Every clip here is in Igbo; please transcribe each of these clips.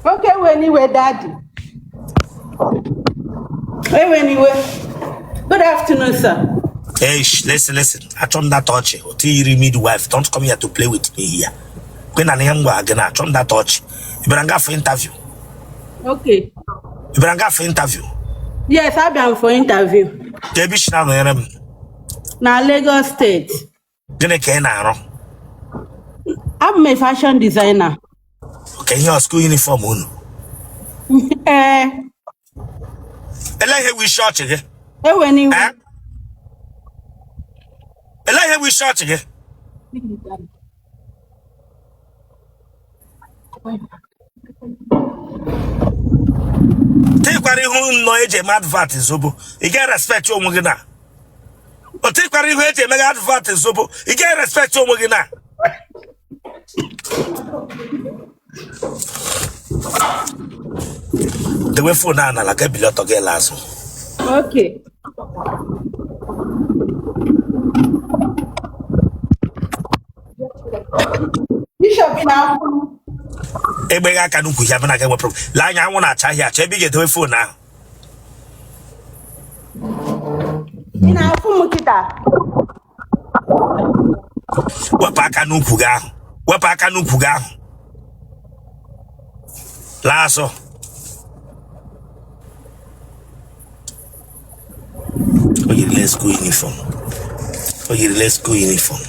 Okay, ewena iwe, Daddy. Ewena iwe. Good afternoon, sir. Hey, listen, listen. Achọ m that ọchị. Otu yiri midwife. Don't come here to play with me here. Kwe na ihe m gwara gị na achọ m that ọchị. Ị bịara nga for interview. Okay. Ị bịara nga for interview. Yes, abịa m for interview. Ka ebe i si na-anọnyere m. Na Lagos State. Gịnị ka ị na-arụ? Abụ m a fashion designer. Okay, ihe ọ school uniform unu. Ee. Ele ihe bụ isi ọchị gị? Ewena iwe. Eh? Ele ihe bụ isi ọchị gị? Tekwara ihu nnọọ eji eme advert zobo. Ị ga-respect onwe gị na. O tekwara ihu eji eme advert zobo. Ị ga-respect onwe gị na. Dewe phone a n'ala ka ebili ọtọ gị laa azụ. Okay. Bishop ị na-akwụ Egbe gị aka n'ukwu ya bụ na gị wepụrụ. Lee anya anwụ na-acha ahịa acha ebe ị ga-edewe phone ahụ. Ị na-afụ m kịta? Wepụ aka n'ukwu gị ahụ. Wepụ aka n'ukwu gị ahụ. Laa azụ. O yirile school uniform. O yirile school uniform.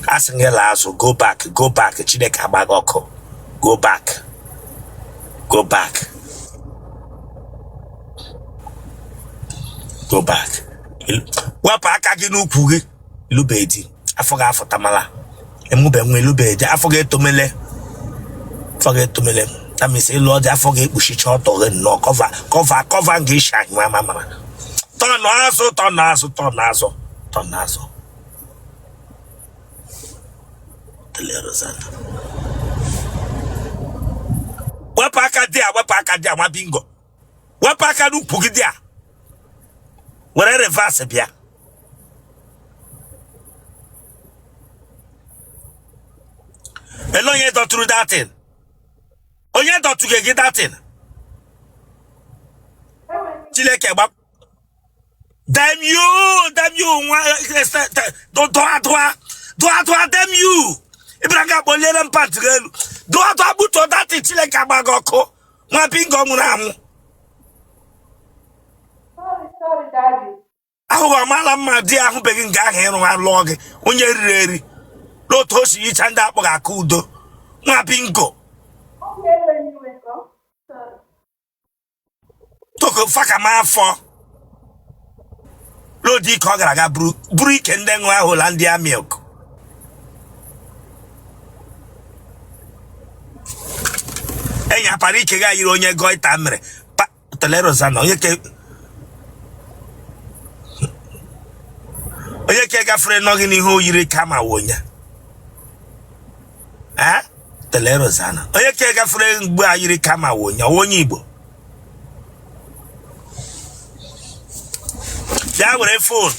A sị gị laa azụ, go back, go back, Chineke agba gị ọkụ. Go back. Go back. Go back. Wepụ aka gị n'ukwu gị. Ị lụbe di. Afọ gị afụtamala. Ị mụbe nwa ị lụbe di. Afọ gị etomele. Afọ gị etomele. That means ị lụọ di afọ gị ekpuchicha ọtọ gị nnọọ cover cover cover nga isi anyụ ama mara. Tọnụ azụ tọnụ azụ tọnụ azụ tọnụ azụ. Wepụ aka dị a wepụ aka dị a nwa bingo. Wepụ aka n'ukwu gị dị a. Were reverse bịa. Ele onye dọtụrụ that thing? Onye dọtụrụ gị that thing? Chineke gba Damn you! Damn you! Nwa dụa dụa dụa dụa damn you! Ị bịara nga kpọliere m pant gị elu. Dụa dụa gbutuo that thing Chineke agba gị ọkụ. Nwa bingo nwụrụ anwụ. Sorry, sorry, Daddy. Ahụ gị ọmala mma di ahụbeghị nga ahụ ịrụ ha lụọ gị onye riri eri n'otu o si yicha ndị akpọghị aka udo nwa bingo Okay, ewena iwe, oh. Sorry. Toko fakama afọ n'ụdị ike ọ gara aga buru ike ndị ṅụọ Hollandia milk. Enyi apara ike ga yiri onye goiter mere telerozana onye ke onye ke gafere nọ gị n'ihu yiri kama wụ onye a telerozana onye ke gafere mgbe a yiri kama wụ onye ọ onye Igbo bịa were phone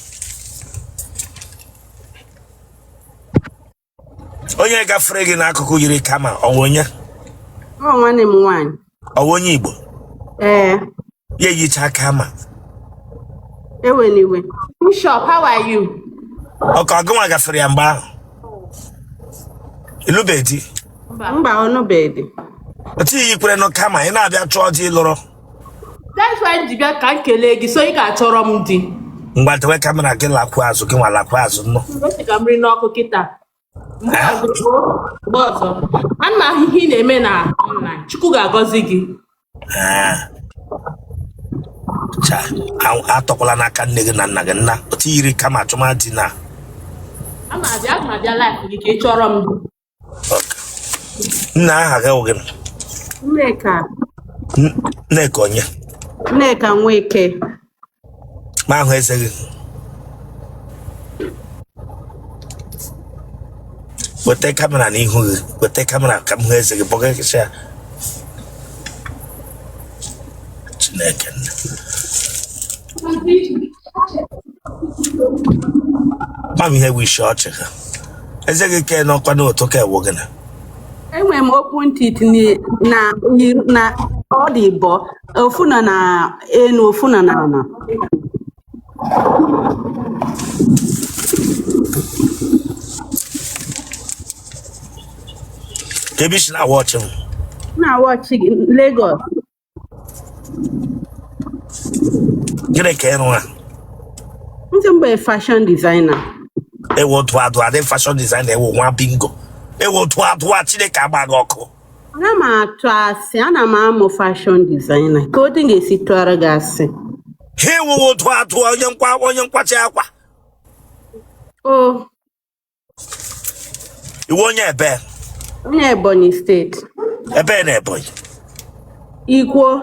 onye gafere gị n'akụkụ yiri kama ọ wụ onye? Ọ nwanne m nwaanyị. Ọ wụ onye Igbo? Ee. Ya eyicha kama. Ewena iwe. Bishop, how are you? Ọ ka gịnwa gafere ya mgbe ahụ? Ị lụbe di? Mba, ọ nụbeghị di. Otu iyi kwere nụ kama ị na-abịa chọọ di lụrụ. That's why m ji bịa ka m kelee gị so ị ga-achọrọ m di. Ngwa dewe camera gị lakwuo azụ gị nwa lakwuo azụ nnọọ. Esi ka m ri n'ọkụ kịta. Mgbe ọzọ, ana m ahụ ihe ị na-eme na online. Chukwu ga-agọzi gị. Cha, atọkwala n'aka nne gị na nna gị nna otu yiri kama achụmadi na. Ama abịa, ama abịa live gị ka ị chọrọ m di. Nna aha gị wụ gịnị? Nneka. Nneka onye? Nneka Nweke. Ma ahụ eze gị. Weta camera n'ihu gị, weta camera ka m hụ eze gị bọgịcha ya. Chineke nna. Ma m ihe bụ isi ọchị ha. Eze gị ke nọkwa n'otu ka ewu gị na. Enwere m open teeth na na ọ dị ịbọ, ofu nọ na enu, ofu nọ na ala. Ka ebe i si na-awatch m? M na-awatch gị Lagos. Gịnị ka ị rụra? Ndị mgbe fashion designer. Ewe otu adụ adị fashion designer, ewe nwa bingo, ewe otu adụ a Chineke agba gị ọkụ. Ana m atụ asị, ana m amụ fashion designer. Ka otu m ga-esi tụọrọ gị asị? Ha ewewe otu atụ onye nkwa onye nkwachi akwa. O. Ị wụ onye ebe? Onye Ebonyi steeti. Ebe na Ebonyi? Ikwo.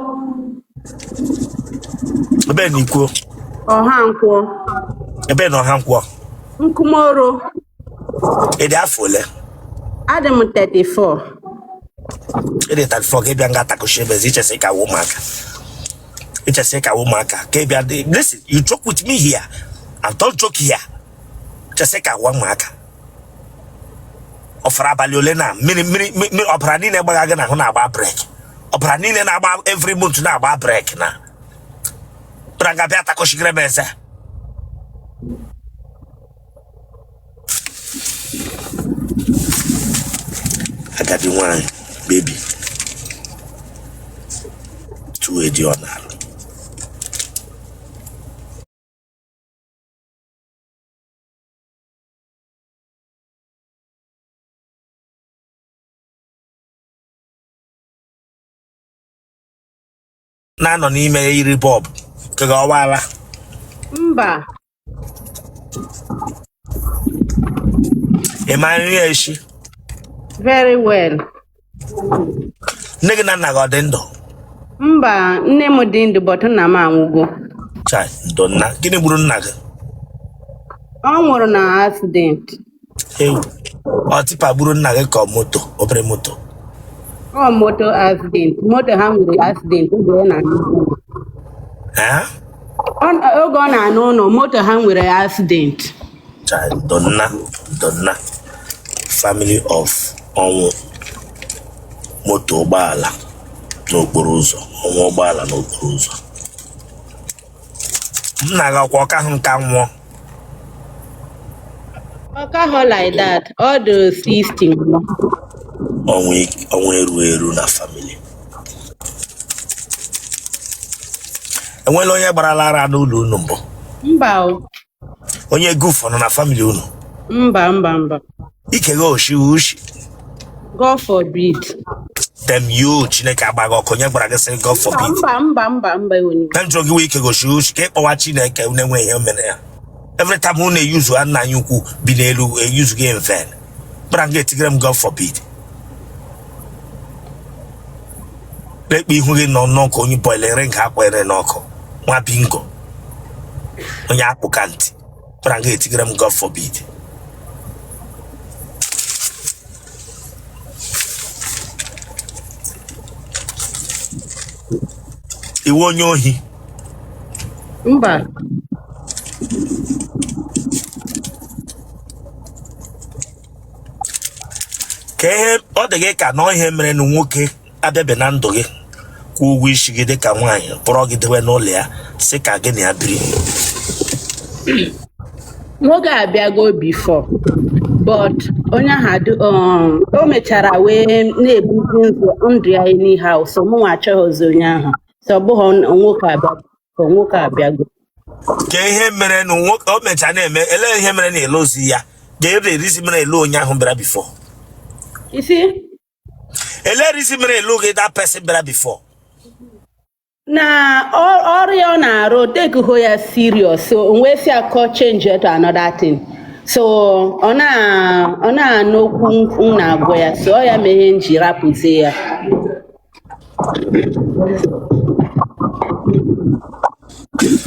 Ebe na Ikwo? Ọhankwọ. Ebe na Ọhankwọ? Nkumoro. Ị dị afọ ole? Adị m 34. Ị dị 34 ka ị bịa nga takushi ebezi ichesi ka ụmụaka ichesi ka ụmụaka ka ị bịa dị. Listen, you joke with me here and don't joke here. Chesi ka agwa ụmụaka ọ fọrọ abalị ole na mmiri mmiri mmiri ọbara niile gbagha gị n'ahụ na-agba break, ọbara niile na-agba every month na-agba break na bịara nga bịa takushigere m eze. Agadi nwanyị baby tụọ dị ọ na-alụ. Na-anọ n'ime ya iri bulb ka gị ọwala. Mba. Ị ma nri eshi? Very well. Nne gị na nna gị ọ dị ndụ? Mba, nne m dị ndụ but nna m anwụgo. Chai, ndo nna. Gịnị gburu nna gị? Ọ nwụrụ na accident. Ewu, ọ tipper gburu nna gị ka ọ moto, obere moto? Ọ moto accident. Moto ha nwere accident oge ọ na-ana ụlọ. Eh? Oge ọ na-ana ụlọ, moto ha nwere accident. Chai, ndo nna, ndo nna. Family of ọnwụ moto ụgbọala n'okporo ụzọ, ọnwụ ụgbọala n'okporo ụzọ. Nna gị ọkwa ọka ahụ nka nwụọ? Ọ kahọ like that. Ọ dị 60 nwụọ. Ọnwụ eru eru na family. Enwela onye gbarala ara n'ụlọ unu mbụ? Mba o. Onye gufu nọ na family unu? Mba, mba, mba. Ike gị oshi ushi? God forbid. Damn you, Chineke agba gị ọkụ. Onye gwara gị sị God forbid? Mba, mba, mba, mba, enwere. Na njọ gị wee ike goshi ushi ka ịkpọwa Chineke na-enwe ihe mere ya. Every time unu eyuzu nna anyị ukwu bi n'elu eyuzu gị in vain. Kpara nga etigere m God forbid. Lekpe ihu gị nọ nnọọ ka onye bọilere nga akwere n'ọkụ nwa bingo onye akpụka ntị. Kpara nga etigere m God forbid. Ị wụ onye ohi? Mba. Ka ihe ọ dị gị ka na ihe mere na nwoke abịabe na ndụ gị kwụọ ụgwọ isi gị dịka nwaanyị kpọrọ gị dewe n'ụlọ ya sị ka gị na ya biri? Nwoke abịago before, but onye ahụ o mechara wee na-ebuzi ndụ ya anyhow, so mụnwa achọghịzi onye ahụ, so ọ bụghị nwoke abịago, nwoke abịago. Ka ihe mere na nwoke o mechara na-eme, elee ihe mere na ịlụzi ya? Ga-ere erizi mere elu onye ahụ bịara before? Isi? Elee reason mere ịlụghị that person bịara before? Na ọrụ ya ọ na-arụ tekho ya serious, so o wee sị ya ka ọ change to another thing, so ọ na ọ na-anụ okwu m na-agwa ya, so ọ ya mere m ji rapụzie ya.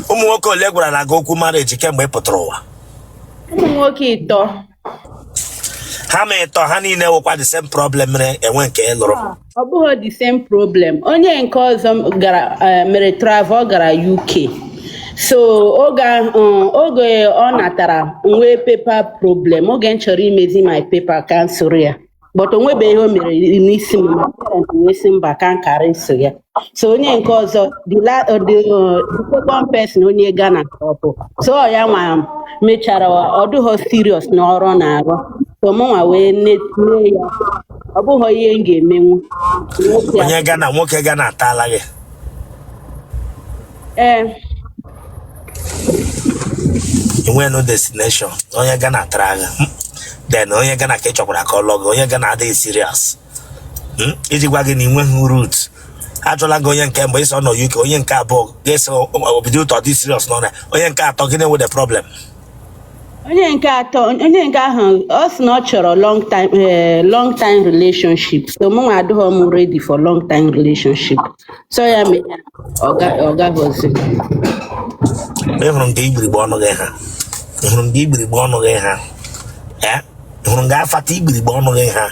Ụmụ nwoke ole gwara na gị okwu marriage kemgbe ị pụtara ụwa? Ụmụ nwoke ịtọ. Ha ma ịtọ ha niile nwekwa the same problem mere enwe nke ị lụrụ? Ọ bụghị the same problem. Onye nke ọzọ gara mere travel, ọ gara UK, so oge oge ọ natara nwee paper problem, oge m chọrọ imezi my paper, cancel ya. But o nwebeghị ihe o mere n'isi m. My parents wee sị mba, ka m kara iso ya. So onye nke ọzọ, the second person, onye Ghana ka ọ bụ. So ọ ya nwa mechara ọ dịghọ serious n'ọrụ ọ na-arụ. So mụnwa wee nee ya, ọ bụghị ihe m ga-emenwu. Nwoke a- Onye Ghana, nwoke Ghana ataala gị? Ee. Enweghị no destination. Onye Ghana tara gị. Then onye Ghana ka ị chọkwara ka ọ lụọ gị, onye Ghana adịghị serious. Iji gwa gị na ị nweghị root, ajụla gị onye nke mbụ, ị sị ọ nọ UK. Onye nke abụọ ga-esi obido ụtọ dị serious nọ na onye nke atọ, gịnị wụ the problem? Onye nke atọ, onye nke ahụ, ọ sị na ọ chọrọ long time relationship. So mụnwa adịghị m ready for long time relationship, so ya mere ọ gaghịzi. Ị hụrụ nke igbirigbe ọnụ gị ha? Ị hụrụ nke igbirigbe ọnụ gị ha? Ee, ị hụrụ nke afata igbirigbe ọnụ gị ha?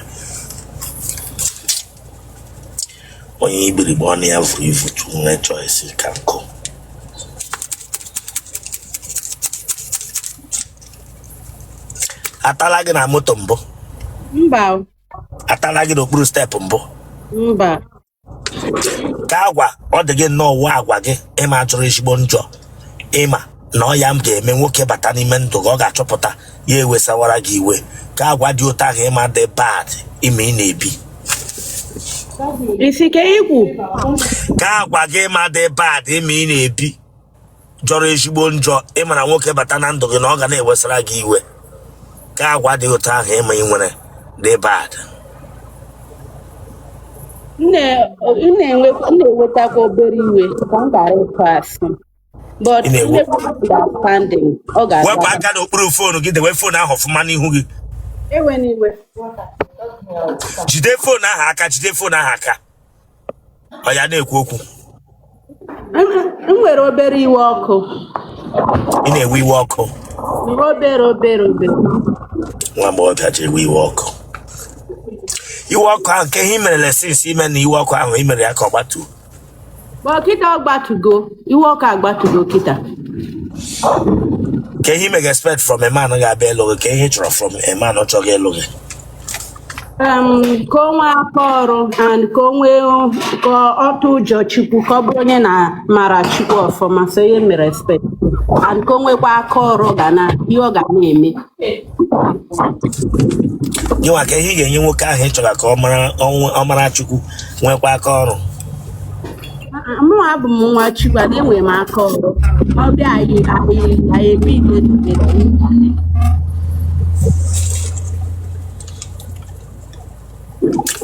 Onye igbirigbe ọnụ ya vuru ivu nwee choice ka nkụ. Atala gị na moto mbụ? Mba. Atala gị n'okpuru step mbụ? Mba. Ka agwa ọ dị gị nnọọ wụ agwa gị ịma jọrọ ezigbo njọ, ịma na ọ ya m ga-eme nwoke bata n'ime ndụ gị, ọ ga-achọpụta ya ewesawara gị iwe. Ka agwa dị otu ahụ ịma dị bad ime ị na-ebi. Isi ka ikwu. Ka agwa gị ịma dị bad ime ị na-ebi jọrọ ezigbo njọ, ịma na nwoke bata na ndụ gị na ọ ga na-ewesara gị iwe. Ka agwa dị otu ahụ ịma ị nwere dị bad. M na-enwetakwa obere iwe, ka m ghara ịtụ asị, but Ị na-enwe- understanding ọ ga-aga. Wepụ aka n'okpuru phone gị, dewe phone ahụ ọfụma n'ihu gị. Ewena iwe. Jide phone ahụ aka, jide phone ahụ aka. Ọ ya na-ekwu okwu. M nwere obere iwe ọkụ. Ị na-ewe iwe ọkụ? Obere, obere, obere. Nwa agbọghọbịa ji ewe iwe ọkụ, iwe ọkụ ahụ nke ihe i merele since ime na iwe ọkụ ahụ i mere ya ka ọ gbatuo? But kịta ọ gbatugo, iwe ọkụ agbatugo kịta. Ka ihe ime ga-expect from a man ga-abịa ịlụ gị, ka ihe ị chọrọ from a man chọrọ ịlụ gị? Ka o nwee aka ọrụ and ka o nwee, ka ọ tụ ụjọ Chukwu, ka ọ bụrụ onye na mara Chukwu ọfụma. So ihe m mere expect and ka o nwekwa aka ọrụ ga na ihe ọ ga na-eme. Gị nwa, ka ihe ị ga-enye nwoke ahụ ị chọrọ ka ọ mara ọ mara Chukwu, nwekwa aka ọrụ? Mụ abụ m nwa Chukwu and enwere m aka ọrụ. Ọ bịa, anyị ebi together.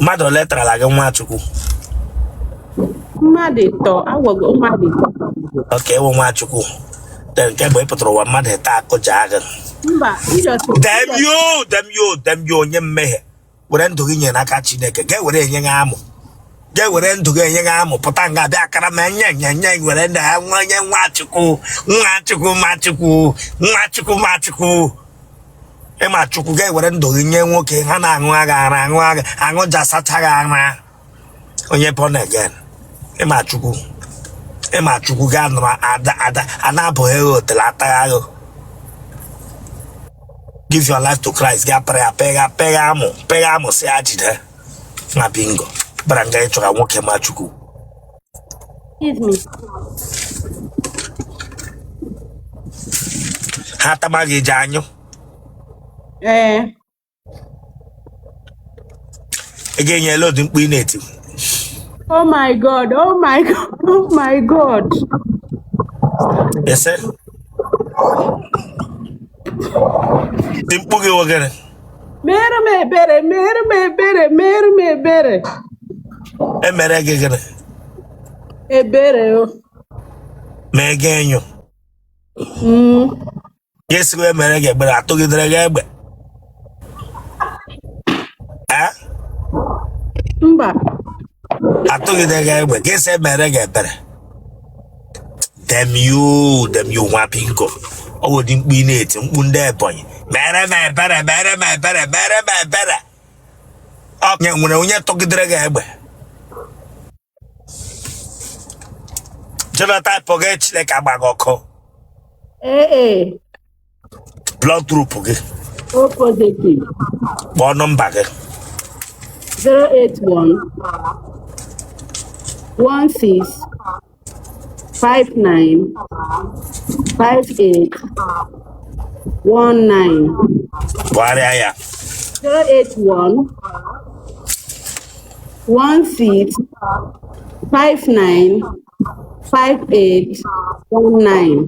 Mmadụ ole tarala gị nwa Chukwu? Mmadụ ịtọ, agwago mmadụ ịtọ. Okay, ị wụ nwa Chukwu. Then nke mgbe ị pụtara ụwa, mmadụ ịtọ akụja gị? Mba. Damn you, damn you, damn you, onye mmehie. Were ndụ gị nye n'aka Chineke, ga-ewere enye gị amụ, ga-ewere ndụ gị enye gị amụ, pụta nga bịa akara ma nye nye nye. Were ndụ ya nwa onye nwa Chukwu, nwa Chukwu, ma Chukwu, nwa Chukwu, ma Chukwu, ịma Chukwu, ga-ewere ndụ gị nye nwoke ha na-aṅụ agha ara, aṅụ agha, aṅụ sacha gị ara. Onye born again, ịma Chukwu, ịma Chukwu, ga-anọrọ ada ada a na-abụghị gị otele atagha agụ. Give your life to Christ, ga pịrị pịgha pịgha amụ, pịgha amụ, si ya jide na bingo bara nga ịchọga nwoke ma Chukwu. Excuse me. Ha atamaghị ji anyụ? Ee. Ị ga-enye load mkpu ị na-eti? Oh my God, oh my God, oh my God. Ese ti mkpu gị wogere. Mere m ebere, mere m ebere, mere m ebere. Emere gị gịnị? Ebere o. Mee gị enyo. Gị esigo emere gị ebere, atụgidere gị egbe? Ee? Mba. Atụgidere gị egbe, gị sị emere gị ebere. Damn you, damn you, nwa bingo. Ọ bụ ụdị mkpu ị na-eti, mkpu ndị Ebonyi, mere m ebere, mere m ebere, mere m ebere. Ọ nwere onye tụgidere gị egbe? Genotype gị, Chineke agba gị ọkụ. Ee. Blood group gị? O positive. Kpọọ nọmba gị. 081 16 59 58 19. Gụgharịa ya. 081 16 59 58 19.